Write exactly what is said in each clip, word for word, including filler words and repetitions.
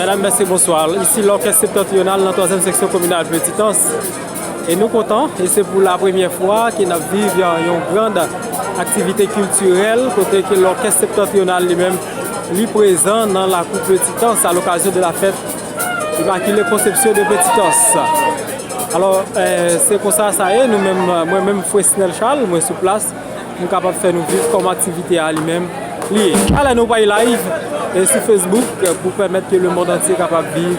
Medam, mesye, bonswa. Isi Lòkès Septantriyonal nan twazyèm seksyon kominal Petitans. E nou kontan, e se pou la premyè fwa ke n ap viv yon, yon grand aktivite kiltirèl, kote ke Lòkès Septantriyonal li menm, li prezan nan lakou Petitans a lokazyon de la fèt Imakile Konsepsyon de Petitans. Alò, eh, se konsa sa ye, nou menm, mwen menm Fresnel Charles, mwen sou plas, m kapab fè nou viv kòman aktivite a li menm li ye. Talè nou pral live, eh, sou Facebook, eh, pou pèmèt ke lemonn antye kapab viv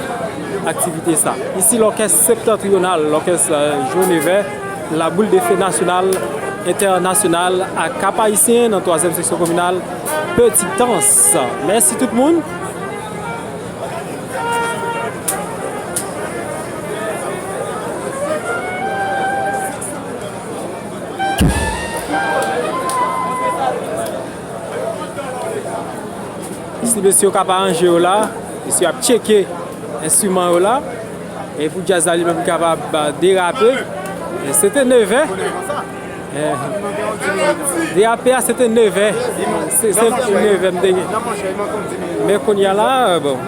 aktivite sa. Isi Lòkès Septantriyonal, Lòkès, eh, Jwenevè, La Boule de Feu Nasyonal, Entènasyonal ak Kap Ayisyen nan twazyèm seksyon kominal Petitans. Mèsi tout moun. Isi mesye yo k ap aranje yo la, mesye ap tcheke enstriman yo la. E pou djaz la li menm kapab, ah, derape. E se te nevè. Eh, derape a se te nevè. Se, se nevè m te gen. Men kounye a la, eh, bon.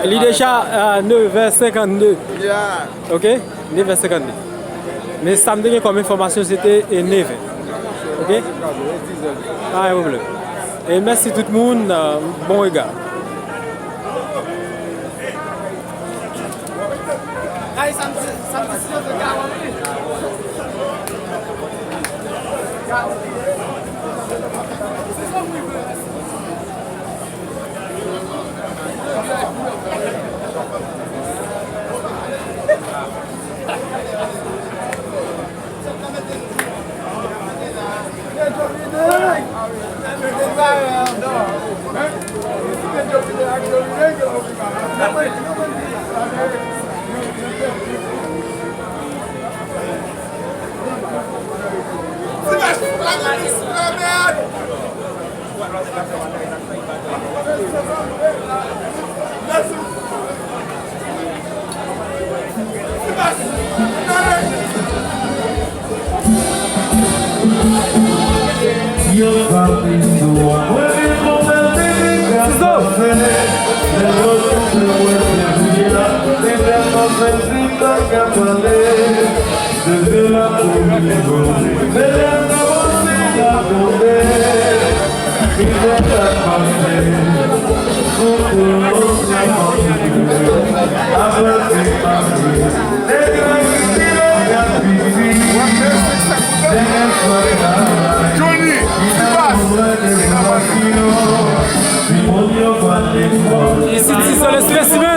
Li deja, ah, nevè senkannde. Ok? Nevè senkannde. Men sa m te gen kòm enfòmasyon, se te, eh, nevè. Ok? Pa gen pwoblèm. E mèsi tout moun, eh, bon rega. Johnny, Sivas. Isi, isi, se le spécimen.